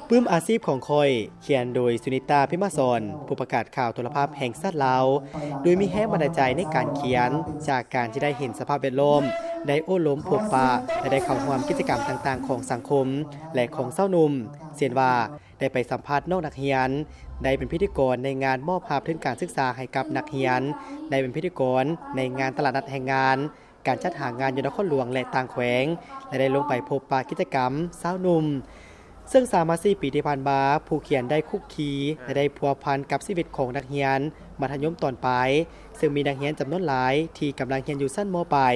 ປຶ້ມອາຊີບຂອງຂ້ອຍ ຂຽນໂດຍ ສຸນິດຕາ ພິມມະສອນ ຜູ້ປະກາດຂ່າວໂທລະພາບແຫ່ງຊາດລາວ, ໂດຍມີແຮງບັນດານໃຈໃນການຂຽນ ຈາກການທີ່ໄດ້ເຫັນສະພາບແວດລ້ອມ, ໄດ້ໂອ້ລົມພົບປະ ແລະ ໄດ້ເຂົ້າຮ່ວມກິດຈະກຳຕ່າງໆຂອງສັງຄົມ ແລະ ຂອງຊາວໜຸ່ມ, ເຊັ່ນວ່າ ໄດ້ໄປສຳພາດນ້ອງນັກຮຽນ, ໄດ້ເປັນພິທີກອນໃນງານມອບຮັບທຶນການສຶກສາໃຫ້ກັບນັກຮຽນ, ໄດ້ເປັນພິທີກອນໃນງານຕະຫຼາດນັດແຮງງານ, ການຈັດຫາງານຢູ່ນະຄອນຫຼວງ ແລະ ຕ່າງແຂວງ ແລະ ໄດ້ລົງໄປພົບປະກິດຈະກຳຊາວໜຸ່ມ. ເຊິ່ງສາມມາສີ່ປີທີ່ຜ່ານມາ, ຜູ້ຂຽນໄດ້ຄຸກຄີ ແລະ ໄດ້ພົວພັນກັບຊີວິດຂອງນັກຮຽນມັດທະຍົມຕອນປາຍ, ເຊິ່ງມີນັກຮຽນຈຳນວນຫຼາຍທີ່ກຳລັງຮຽນຢູ່ຊັ້ນ ມ.ປາຍ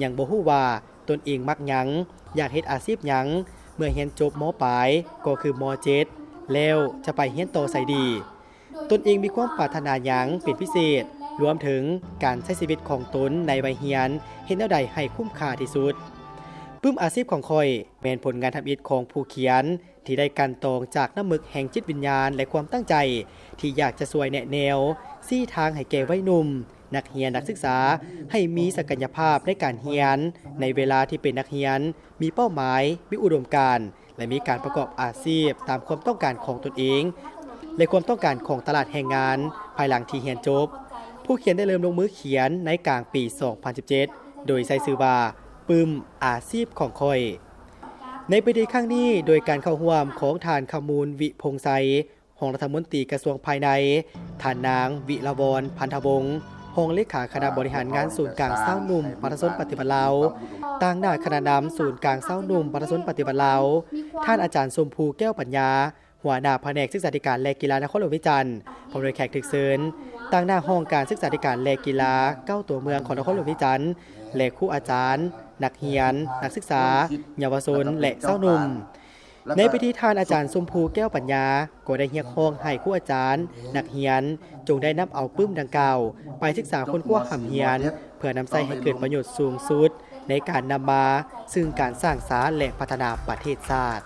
ຍັງບໍ່ຮູ້ວ່າຕົນເອງມັກຫຍັງ, ຢາກເຮັດອາຊີບຫຍັງ, ເມື່ອຮຽນຈົບ ມ.ປາຍ ກໍຄື ມ.ເຈັດ ແລ້ວຈະໄປຮຽນຕໍ່ໃສດີ. ຕົນເອງມີຄວາມປາດຖະໜາຫຍັງເປັນພິເສດ, ລວມເຖິງການໃຊ້ຊີວິດຂອງຕົນໃນໄວຮຽນ ເຮັດແນວໃດໃຫ້ຄຸ້ມຄ່າທີ່ສຸດ. ປຶ້ມອາຊີບຂອງຂ້ອຍ ແມ່ນຜົນງານທຳອິດຂອງຜູ້ຂຽນ ທີ່ໄດ້ກັ່ນຕອງຈາກນ້ຳມຶກແຫ່ງຈິດວິນຍານ ແລະ ຄວາມຕັ້ງໃຈ ທີ່ຢາກຈະຊ່ວຍແນະແນວ, ຊີ້ທາງໃຫ້ແກ່ໄວໜຸ່ມ, ນັກຮຽນ, ນັກສຶກສາ ໃຫ້ມີສັກກະຍະພາບໃນການຮຽນ, ໃນເວລາທີ່ເປັນນັກຮຽນ, ມີເປົ້າໝາຍ, ມີອຸດົມການ ແລະ ມີການປະກອບອາຊີບຕາມຄວາມຕ້ອງການຂອງຕົນເອງ ແລະ ຄວາມຕ້ອງການຂອງຕະຫຼາດແຮງງານ ພາຍຫຼັງທີ່ຮຽນຈົບ. ຜູ້ຂຽນໄດ້ເລີ່ມລົງມືຂຽນໃນກາງປີສອງພັນສິບເຈັດ ໂດຍໃຊ້ຊື່ວ່າ ປຶ້ມອາຊີບຂອງຂ້ອຍ. ໃນພິທີຄັ້ງນີ້ ໂດຍການເຂົ້າຮ່ວມຂອງທ່ານ ຂະມູນ ວິພົງໄຊ ຮອງລັດຖະມົນຕີກະຊວງພາຍໃນ, ທ່ານນາງ ວິລະວອນ ພັນທະວົງ ຮອງເລຂາຄະນະບໍລິຫານງານສູນກາງຊາວໜຸ່ມປະຊາຊົນປະຕິວັດລາວ, ຕາງໜ້າຄະນະນຳສູນກາງຊາວໜຸ່ມປະຊາຊົນປະຕິວັດລາວ, ທ່ານອາຈານ ຊົມພູ ແກ້ວປັນຍາ ຫົວໜ້າພະແນກສຶກສາທິການ ແລະ ກິລານະຄອນຫຼວງວຽງຈັນ ພ້ອມດ້ວຍແຂກຖືກເຊີນ, ຕາງໜ້າຫ້ອງການສຶກສາທິການ ແລະ ກິລາເກົ້າຕົວເມືອງຂອງນະຄອນຫຼວງວຽງຈັນ ແລະ ຄູອາຈານ, ນັກຮຽນ, ນັກສຶກສາ, ເຍົາວະຊົນ ແລະ ຊາວໜຸ່ມ. ໃນພິທີ ທ່ານອາຈານ ຊົມພູ ແກ້ວປັນຍາ ກໍໄດ້ຮຽກຮ້ອງໃຫ້ຄູອາຈານ, ນັກຮຽນ ຈົ່ງໄດ້ນຳເອົາປຶ້ມດັ່ງກ່າວໄປສຶກສາຄົ້ນຄວ້າຮ່ຳຮຽນ ເພື່ອນຳໃຊ້ໃຫ້ເກີດປະໂຫຍດສູງສຸດໃນການນຳມາເຊິ່ງການສ້າງສາ ແລະ ພັດທະນາປະເທດຊາດ.